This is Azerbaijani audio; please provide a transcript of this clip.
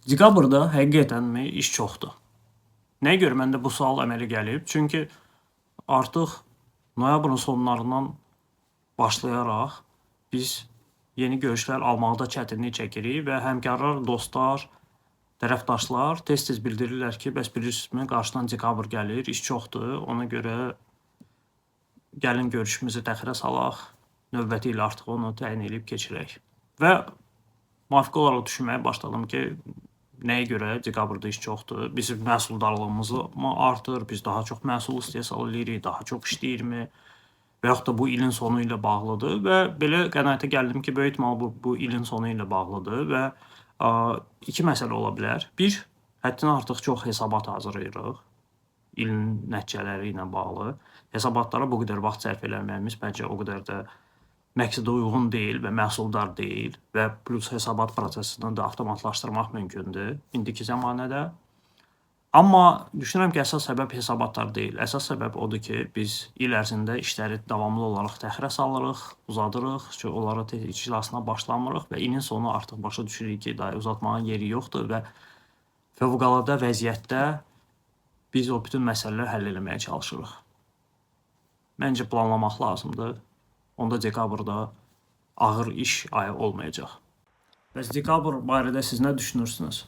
Dekabrda həqiqətənmi iş çoxdur? Nəyə görə məndə bu sual əmələ gəlib? Çünki artıq noyabrın sonlarından başlayaraq biz yeni görüşlər almaqda çətinlik çəkirik və həmkarlar, dostlar, tərəfdaşlar tez-tez bildirirlər ki, bəs bilirsinizmi, qarşıdan dekabr gəlir, iş çoxdur, ona görə gəlin görüşümüzü təxirə salaq, növbəti il artıq onu təyin edib keçirək. Və müvafiq olaraq düşünməyə başladım ki, nəyə görə dekabrda iş çoxdur? Bizim məhsuldarlığımız mı artır, biz daha çox məhsul istehsal eləyirik, daha çox işləyirmi? Və yaxud da bu ilin sonu ilə bağlıdır və belə qənaətə gəldim ki, böyük ehtimal bu ilin sonu ilə bağlıdır və iki məsələ ola bilər. Bir, həddindən artıq çox hesabat hazırlayırıq ilin nəticələri ilə bağlı. Hesabatlara bu qədər vaxt sərf eləməyimiz məncə o qədər də məqsədə uyğun deyil və məhsuldar deyil və plus hesabat prosesini də avtomatlaşdırmaq mümkündür indiki zəmanədə. Amma düşünürəm ki, əsas səbəb hesabatlar deyil. Əsas səbəb odur ki, biz il ərzində işləri davamlı olaraq təxirə salırıq, uzadırıq, çünki onlara tez iclasına başlamırıq və ilin sonu artıq başa düşürük ki, daha uzatmağın yeri yoxdur və fövqəladə vəziyyətdə biz o bütün məsələləri həll eləməyə çalışırıq. Məncə planlamaq lazımdır. Onda dekabrda ağır iş ayı olmayacaq. Bəs dekabr barədə siz nə düşünürsünüz?